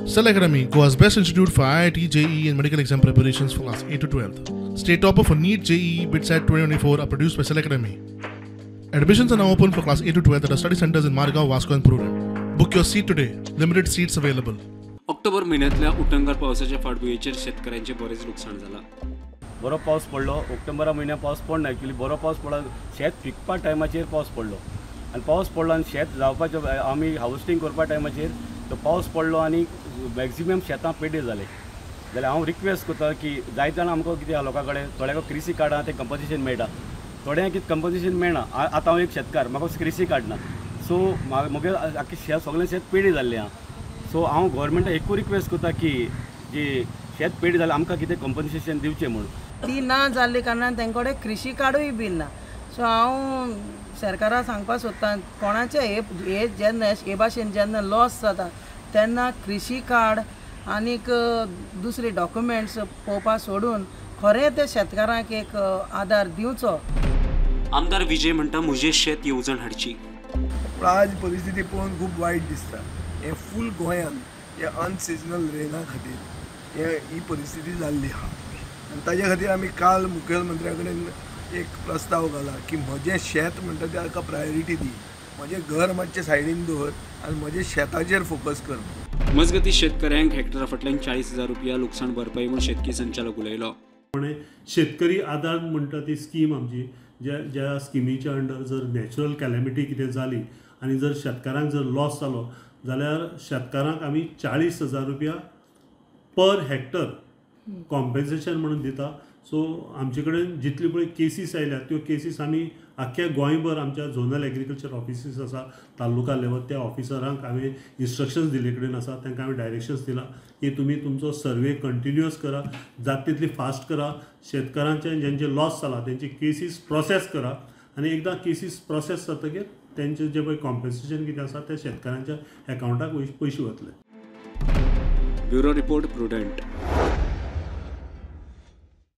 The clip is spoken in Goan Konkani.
Cell Academy, Goa's best institute for IIT, JEE and medical exam preparations for class 8 to 12. State topper for NEET, JEE, BITSAT 2024 are produced by Cell Academy. Admissions are now open for class 8 to 12 at our study centers in Margao, Vasco and Prudent. Book your seat today. Limited seats available. October म्हयन्यांतल्या उटंगार पावसाच्या फाटभुंयेचेर शेतकऱ्यांचें बरेंच नुकसाण जालां. बरो पावस पडलो, ऑक्टोबरा म्हयन्या पावस पडना, एक्चुली बरो पावस पडलो, शेत पिकपा टायमाचेर पावस पडलो आनी पावस पडलो आनी शेत जावपाचें आमी हार्वेस्टींग करपा टायमाचेर तो पावस पडलो आनी मॅक्सिमम शेतां पेड्डे जाले. जाल्यार हांव रिक्वेस्ट करता की जायते जाणां आमकां कितें आहा लोकां कडेन, थोड्यांक कृषी कार्ड आहा तें कंपन्सेशन मेळटा, थोड्यांक कितें कंपन्सेशन मेळना. आतां हांव एक शेतकार, म्हाका कृषी कार्ड ना, सो म्हगे आख्खें शेत सगळें शेत पेड्डे जाल्लें आहा. सो हांव गोवोरमेंटाक एकूय रिक्वेस्ट करता की जी शेत पेड्डे जालें आमकां कितें कंपन्सेशन दिवचें म्हूण. ती ना जाल्ले कारणान तेंचे कडेन कृषी कार्डूय बीन ना. सो हांव सरकाराक सांगपाक सोदतां, कोणाचें हे जेन्ना हे भाशेन जेन्ना लॉस जाता तेन्ना कृषी कार्ड आनीक दुसरे डॉक्युमेंट्स पळोवपा सोडून खरें ते शेतकारांक एक आदार दिवचो. आमदार विजय म्हणटा, म्हजें शेत येवजण हाडची. पूण आज परिस्थिती पळोवन खूब वायट दिसता. हें फूल गोंयान हे अनसिजनल रेना खातीर हे ही परिस्थिती जाल्ली आहा आनी ताजे खातीर आमी काल मुखेलमंत्र्या कडेन एक प्रस्ताव घाला की म्हजें शेत म्हणटा ताका प्रायोरिटी दी, म्हजें घर मातशें सायडीन दवर आनी म्हजें शेताचेर फोकस कर. मजगती शेतकऱ्यांक हेक्टरा फाटल्यान 40,000 रुपया लुकसाण भरपाई म्हूण शेतकी संचालक उलयलो. शेतकरी आदार म्हणटा ती स्कीम आमची, ज्या ज्या स्किमीच्या अंडर जर नॅचरल कॅलॅमिटी कितें जाली आनी जर शेतकारांक जर लॉस जालो जाल्यार शेतकारांक आमी 40,000 रुपया पर हेक्टर कॉम्पेन्सेशन म्हणून दिता. सो आमचे कडेन जितली पळय केसीस आयल्या त्यो केसीस आमी आख्ख्या गोंयभर आमच्या झोनल एग्रीकल्चर ऑफिसीस आसा तालुका लेवल, त्या ऑफिसरांक हांवें इन्स्ट्रक्शन्स दिल्ले कडेन आसा, तांकां हांवें डायरेक्शन्स दिला की तुमी तुमचो सर्वे कंटिन्युअस करा, जाता तितली फास्ट करा, शेतकारांचे जेंचे लॉस जाला तेंची केसीस प्रोसेस करा आनी एकदां केसीस प्रोसेस जातकीर तेंचे जे पळय कॉम्पेन्सेशन कितें आसा ते शेतकारांच्या एकावंटाक पयशे वतले. Bureau report, Prudent.